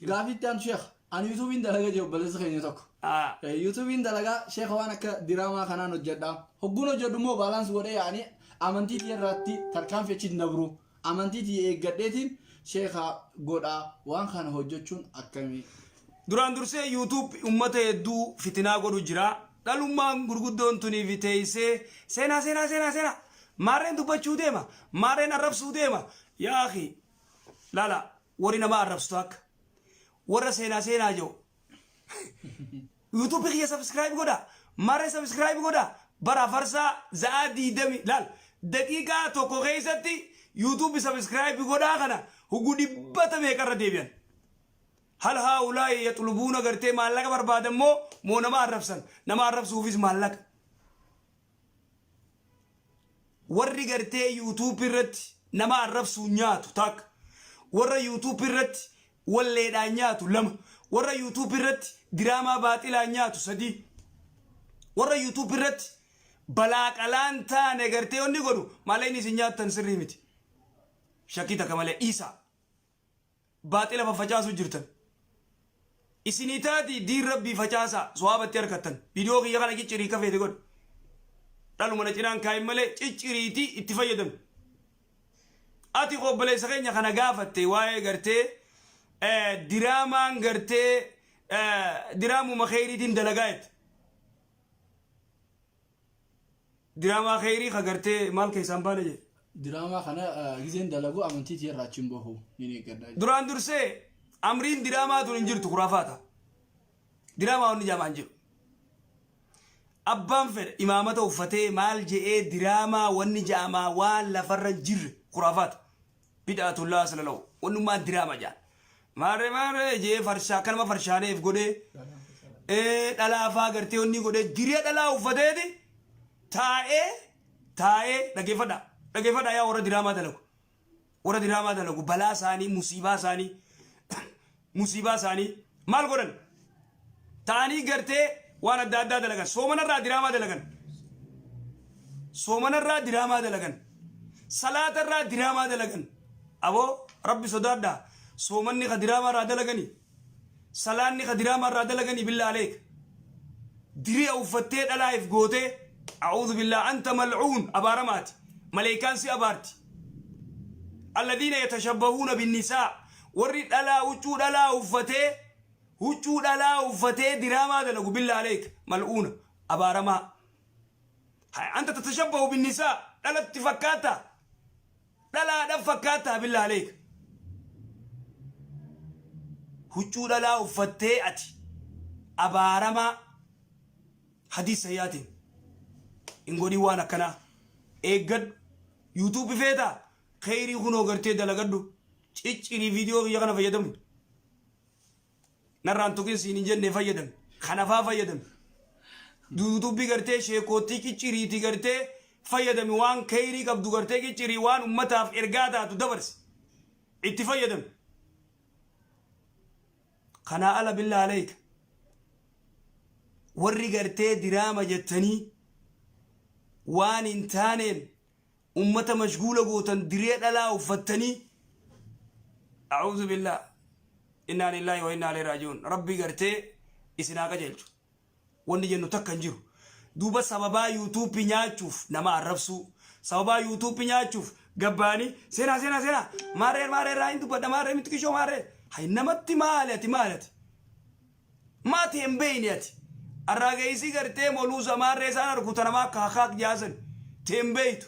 Gaafii itti aantu sheekh. Ani yuutuubiin dalaga jee obboleessi keenya tokko. Ah. Yuutuubiin dalagaa sheekha waan akka diraamaa kanaan hojjedha. Hogguun hojjedhu immoo baalaans godhee yaani amantii tiyya irraatti tarkaanfii achi hin dabru. Amantii tiyya eeggadheetiin sheekha godha waan kana hojjechuun akkamii? Duraan dursee YouTube ummata hedduu fitinaa godhu jira. Dhalummaan gurguddoon tunii fi teessee seenaa seenaa seenaa seenaa maarreen dubbachuu deema maarreen arrabsuu deema yaa akhi laala warri nama arrabsitu akka warra seenaa seenaa jiru YouTube kiyya subscribe godha maarree subscribe godha bara farsaa za'aa diidami laal daqiiqaa tokko keessatti YouTube subscribe godhaa kana hugu dhibbata meeqarra deebi'an. Hal haa'ulaa'i yaxlubuuna gartee maallaqa barbaadan moo moo nama arrabsan? Nama arrabsuufis maallaqa. Warri gartee YouTube irratti nama arrabsuun nyaatu takka. Warra YouTube irratti walleedhaan nyaatu lama. Warra YouTube irratti diraamaa baaxilaan nyaatu sadii. Warra YouTube irratti balaa qalaan taane gartee wanni godhu maallaqni isin nyaattan sirrii miti. Shakkii takka malee dhiisaa. Baaxila faffacaasu jirtan. Isinii taati diin rabbii facaasaa suwaaba itti argattan. Viidiyoo kiyya kana ciccirii ka feete godhi. Dhaluma na cinaan kaa'in malee cicciriitii itti fayyadami. Ati obboleessa keenya kana gaafatte waa'ee gartee diraamaan gartee diraamuma keeyriitiin dalagaa jette. Diraamaa keeyrii ka gartee maal keessaan baane jedhe. Diraamaa kana gizeen dalagu amantii tiyya irraa achi hin bahu nin eeggadha. Duraan dursee amriin diraamaa tun hin jirtu kuraafaata. Diraamaa wanni jaamaa hin jiru. Abbaan fedhe imaamata uffatee maal je'ee diraamaa wanni ja'amaa waan lafarra hin jirre kuraafaata. Bid'aatun laa asla lahu. Wannummaan diraama ja'an. Maarree maarree je'ee farshaa akkanuma farshaaneef godhee dhalaa faa gartee wanni godhee diree dhalaa uffateeti taa'ee taa'ee dhageeffadhaa dhageeffadhaa yaa warra diraamaa dalagu warra diraamaa dalagu balaa isaanii musiibaa isaanii musiibaa isaanii maal godhan ta'anii gartee waan adda addaa dalagan soomanarraa diraamaa dalagan soomanarraa diraamaa dalagan salaatarraa diraamaa dalagan aboo rabbi sodaadhaa soomanni ka diraamaarraa dalaganii Salaanni ka diraamaa irraa dalaganii billaa aleek. Diri'a uffattee dhalaa if gootee a'uudhu billaa anta mal'uun abaaramaati. Maleeykaan si abaarti. Alladhiina yatashabbahuuna binnisaa warri dhalaa huccuu dhalaa uffatee huccuu dhalaa uffatee diraamaa dalagu billaa aleek mal'uuna abaaramaa. Anta tatashabbahu binnisaa dhalatti fakkaata. Dhalaadhan fakkaattaa billaa aleeyka. Huccuu dhalaa uffattee ati abaaramaa hadiis sayyaatiin hin godhin waan akkanaa eeggadhu YouTube feetaa kheyrii kunoo gartee dalagadhu ciccirii viidiyoo kiyya kana fayyadami Narraan tuqin siin hin jenne fayyadami. Kana faa fayyadami. Yuutuubii gartee sheekoottii cicciriiti gartee fayyadami waan keeyrii qabdu gartee ciccirii waan ummataaf ergaa taatu dabarsi. Itti fayyadami. Kanaa ala billaa aleeyka. Warri gartee diraama jettanii waan hin taaneen ummata mashguula gootan diree dhalaa uffattanii a'uuzu billaah innaa lillaahi wa innaa ilaihi raaji'uun rabbi gartee isin haa qajeelchu wanni jennu takka hin jiru duuba sababaa yuutuuppii nyaachuuf nama arrabsuu sababaa yuutuuppii nyaachuuf gabbaanii seenaa seenaa seenaa maarree maarree irraa hin dubbadha maarree miti kishoo maarree hay namatti maali ati maali ati Maati hin beeyne ati. Arraageeysii gartee moluusa maarree isaan arku ta namaa akka hakaak jaasan te hin beeytu.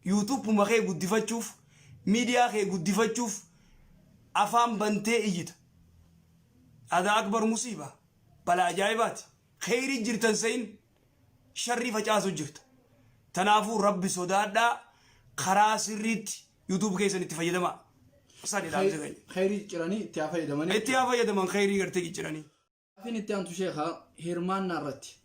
Yuutuupuma kee guddifachuuf miidiyaa kee guddifachuuf afaan bantee iyyita. Hadaa akbar musiiba. Balaa ajaa'ibaati. Kheyrii jirtan seyin sharrii facaasu jirta. Tanaafuu rabbi sodaadhaa karaa sirriitti YouTube keessan itti fayyadamaa. Sani dhaamsa keenya. Kheyrii cicciranii itti haa fayyadamanii. Itti haa fayyadaman kheyrii gartee cicciranii. Gaafiin itti aantu sheekha hirmaannaa irratti.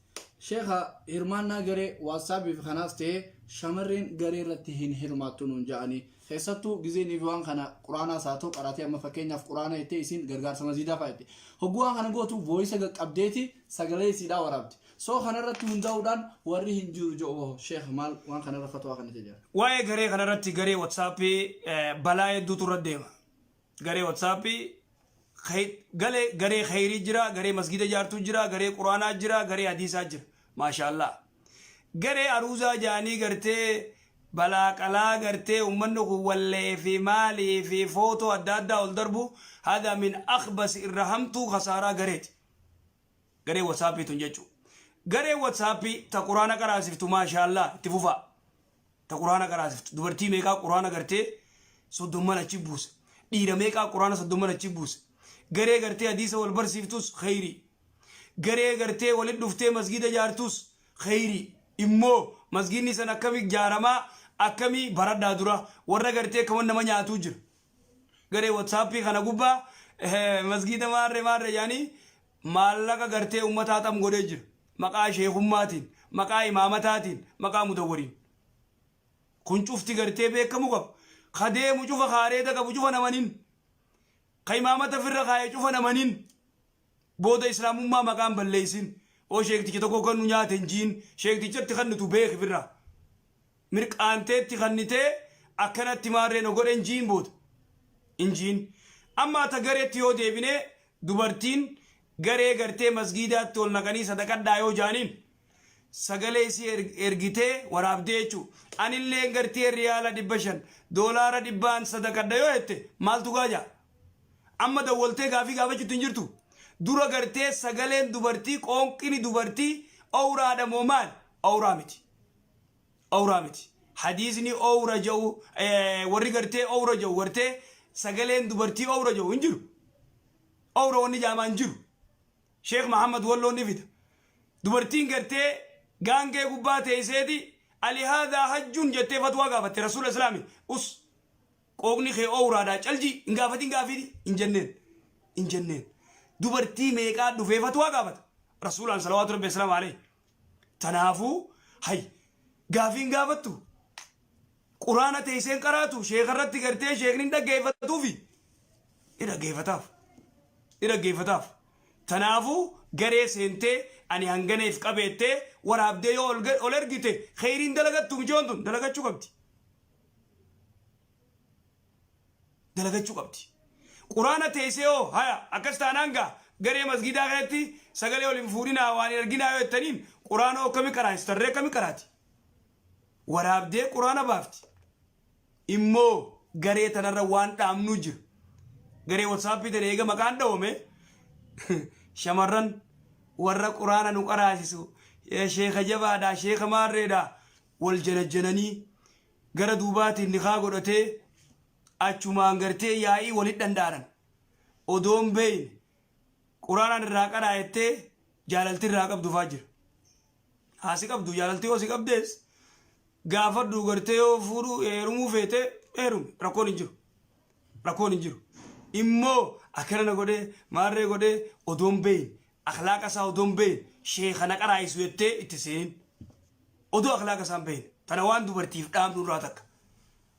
Sheekha hirmaannaa garee WhatsApp fi kanaas ta'ee shamarreen garee irratti hin hirmaattu nuun ja'anii. Keessattuu gizeen fi waan kana quraanaas haa ta'u qaraatee amma fakkeenyaaf quraana jettee isiin gargaarsa masiidaa fa'a jette. Hogguu waan kana gootu voice qaqqabdeeti sagalee isiidhaa waraabdi. So kanarratti hundaa'uudhaan warri hin jiru jedhu hoo sheekh maal waan kanarra fatwaa kannite jedhan. Waa'ee garee kanarratti garee WhatsApp balaa hedduutu irra deema. Garee WhatsApp Galee garee kheyrii jira, garee masgiida ijaartuu jira, garee quraanaa jira, garee hadiisaa jira. Maashaallah. Garee aruuzaa jaanii gartee balaaqalaa gartee ummanni kun wallee fi maalii fi footoo adda addaa ol darbu hada min akhbas irra hamtuu khasaaraa gareeti. Garee WhatsApp tun jechuu. Garee WhatsApp ta quraana qaraasiftu maashaallah itti fufaa. Ta quraana qaraasiftu dubartii meeqaa quraana gartee soddomman achi buuse. Dhiira meeqaa quraana soddomman achi buuse. Garee gartee hadiisa wal barsiiftus kheyrii. Garee gartee walit dhuftee masgiida jaartus kheyrii. Immoo masgiidni san akkami jaaramaa akkami baradhaa dura warra gartee akkama nama nyaatuu jira. Garee WhatsApp kana gubbaa masgiida maarree maarree jaanii maallaqa gartee ummataa xam godhee jira. Maqaa sheekummaatiin, maqaa imaamataatiin, maqaa mudawwariin. Kun cufti gartee beekamu qaba. Ka deemu cufa ka areeda qabu cufa namanin. Ka imaamata firra kaaye cufa namanin. Booda islaamummaa maqaan balleessin. Oo sheekticha tokko kan nu nyaate hin jiin. Sheektichatti kannitu beeki firraa. Mirqaanteetti kannitee akkanatti maarree na godhe hin jiin booda. Hin jiin. Amma ta gareetti yoo deebine dubartiin garee gartee masgiidaatti ol naqanii sadaqadhaa yoo jaaniin sagalee isii ergitee waraabdee jechuu. Anilleen gartee riyaala 500 doolaara dhibbaan sadaqadha yoo jette maaltu gaajaa? Amma dawwaltee gaafii gaafachuutti hin jirtu. Dura gartee sagaleen dubartii qoonqini dubartii owraadha moo maal? Owraa miti. Owraa miti. Hadiisni owra jedhu warri gartee owra jedhu gartee sagaleen dubartii owra jedhu hin jiru. Owra wanni jaamaa hin jiru. Sheekh Mahammad Walloo ni fida. Dubartiin gartee gaangee gubbaa teesseeti ali haadhaa hajjun jettee fatwaa gaafatte rasuula islaami. Us Qooqni kee owraadha caljii hin gaafatin gaafii hin jenneen hin jenneen. Dubartii meeqaa dhufee fatwaa gaafata. Rasuulaan salawaatu rabbi wasalaamu alayhi. Tanaafuu hay gaafii hin gaafattu. Quraana teessee hin qaraatu sheeka irratti gartee sheekni hin dhaggeeffatuufi. Ni dhaggeeffataaf. Ni dhaggeeffataaf. Tanaafuu garee seentee ani hangana if qabeettee waraabdee yoo ol ergite kheyriin dalagattu mijoon tun dalagachuu qabdi. Dalagachuu qabdi. Quraana teessee hoo haya akkas taanaan gaa garee masgiidaa kanatti sagalee ol hin fuudhinaa waan hin arginaa yoo jettaniin quraana hoo akkami qaraati tarree akkami qaraati. Waraabdee quraana baafti. Immoo garee tanarra waan dhaamnuu jira. Garee WhatsApp tana eega maqaan dhawame shamarran warra quraana nu qaraasisu sheeka jabaadha sheeka maarreedha wal janajjananii gara duubaatiin nikaa godhatee achumaan gartee yaa'ii walit dhandhaaran odoon beeyne quraanaan irraa qaraa jettee jaalalti irraa qabdu faa jira. Haa si qabdu jaalalti yoo si qabdees gaafadhu gartee yoo fuudhuu heerumuu feete heerumi rakkoon hin jiru. Rakkoon hin jiru. Immoo akkana na godhee maarree godhee odoon beeyne akhlaaqa isaa odoon beeyne sheeka na qaraa'isu jettee itti seenin. Odoo akhlaaqa isaa hin beeyne. Tana waan dubartiif dhaamnu irraa takka.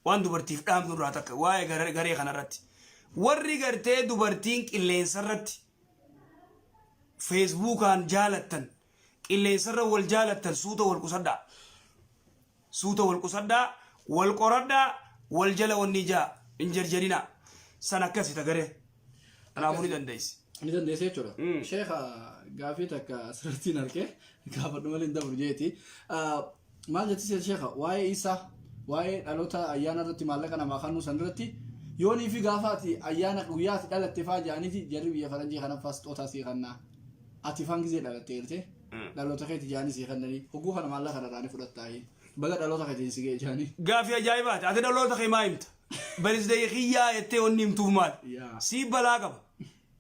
Waan dubartiif dhaamnu irraa takka waa'ee garee kana irratti. Warri gartee dubartiin qilleensa irratti feesbuukaan jaalattan qilleensarra wal jaalattan suuta wal qusadhaa. Suuta wal qusadhaa, wal qoradhaa, wal jala wanni ijaa hin jarjarinaa. San akkasi ta garee. Kanaafuu ni dandeessi. Ni dandeessi jechuudha. Sheekha gaafii takka asirratti hin arge gaafadhu malee hin dabru jeeti. Maal jetti seet sheekha waa'ee isaa waa'ee dhaloota ayyaana irratti maallaqa namaa kennuu san irratti yoonii fi gaafa ati ayyaana guyyaa ati dhalatte faa jedhaniiti jarri biyya faranjii kana faa sixootaa sii kennaa. Ati faan gizee dhalatte jirte dhaloota keeti jedhanii sii kennanii hogguu kana maallaqa kana irraa ni fudhattaayi. Baga dhaloota keetiin si ga'e jedhanii. Gaafii ajaa'ibaati. Ati dhaloota kee maa himta? Barisdee kiyyaa jettee wanni himtuuf maali? Yaa. Sii balaa qaba.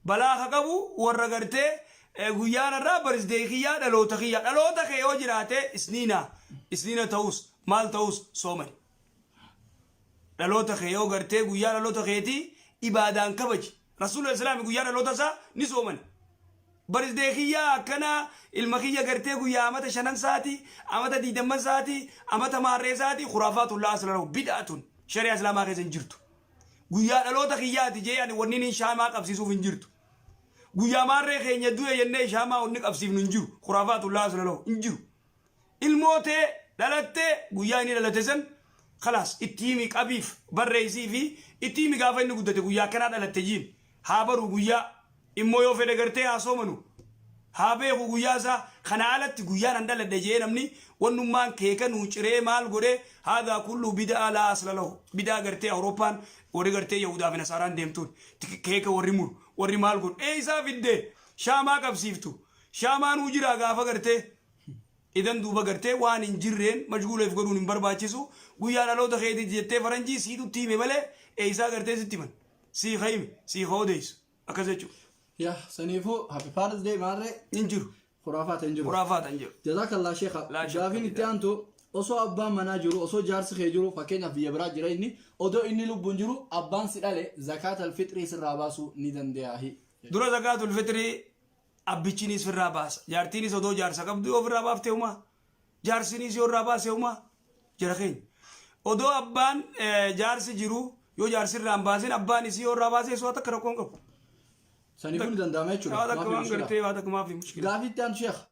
Balaa ka qabu warra gartee guyyaan irraa barisdee kiyyaa dhaloota kiyyaa. Dhaloota kee yoo jiraate isniina isniina ta'us maal ta'us soomani. Dhaloota kee yoo gartee guyyaa dhaloota keetii ibaadaan kabaji. Rasuulli Islaami guyyaa dhaloota isaa ni soomani. Barisdee kiyyaa akkana ilma kiyya gartee guyyaa amata shanan saati, amata diidamman saati, amata maarree saati khuraafaatun laa asla lahu bid'atun shari'aa islaamaa keessa hin jirtu. Guyyaa dhaloota kiyyaati jee ani wanni inni shaamaa qabsiisuuf hin jirtu. Guyyaa maarree keenya du'e jennee shaamaa wanni qabsiifnu hin jiru. Khuraafaatun laa asla lahu hin jiru. Ilmoo tee dhalatte guyyaa inni dhalate san kalaas itti himi qabiif barreessii fi itti himi gaafa inni guddate guyyaa akkanaa dhalatte jiin. Haa baru guyyaa. Immoo yoo fedhe gartee haa soomanu. Haa beeku guyyaa isaa. Kanaa alatti guyyaan an dhaladhe je'ee namni wannummaan keeka nuu ciree maal godhee haadhaa kullu bida'aa laa asla lahu. Bida'aa gartee Awurooppaan warri gartee Yahudaa fi Nasaaraan deemtuun keeka warri muru warri maal godhu. Eeysaa fidde shaamaa qabsiiftu. Shaamaa nuu jiraa gaafa gartee. Idan duuba gartee waan hin jirreen mashguula if godhuun hin barbaachisu. Guyyaa dhaloota keetiiti jettee faranjii siitu itti hime malee eeysaa gartee sitti himan. Sii ka hime, sii ka odeessu. Akkas jechuudha. Yaa saniifuu happy Father's Day maarree Hin jiru. Khuraafaata hin jiru. Khuraafaata hin jiru. Jazakallah sheekha. Laa shakka Gaafiin itti billaah. aantu osoo abbaan manaa jiru osoo jaarsi kee jiru fakkeenyaaf biyya biraa jira inni odoo inni lubbuun jiru abbaan si dhale zakaatal fixrii sirraa baasuu ni danda'aahi. Dura zakaatul fixrii abbichiniis firraa baasa. Jaartiinis odoo jaarsa qabdu yoo firraa baafte humaa. Jaarsiniis yoo irraa baase humaa. Jara keenya. Odoo abbaan jaarsi jiru yoo jaarsi irraa hin baasin abbaan isii yoo irraa baase waa takka rakkoo hin qabu. Saniifuu ni danda'ama jechuudha. Waa takka Maafi waan mushkila. gartee waa takka maafi mushkila. Gaafii itti aantu sheekha.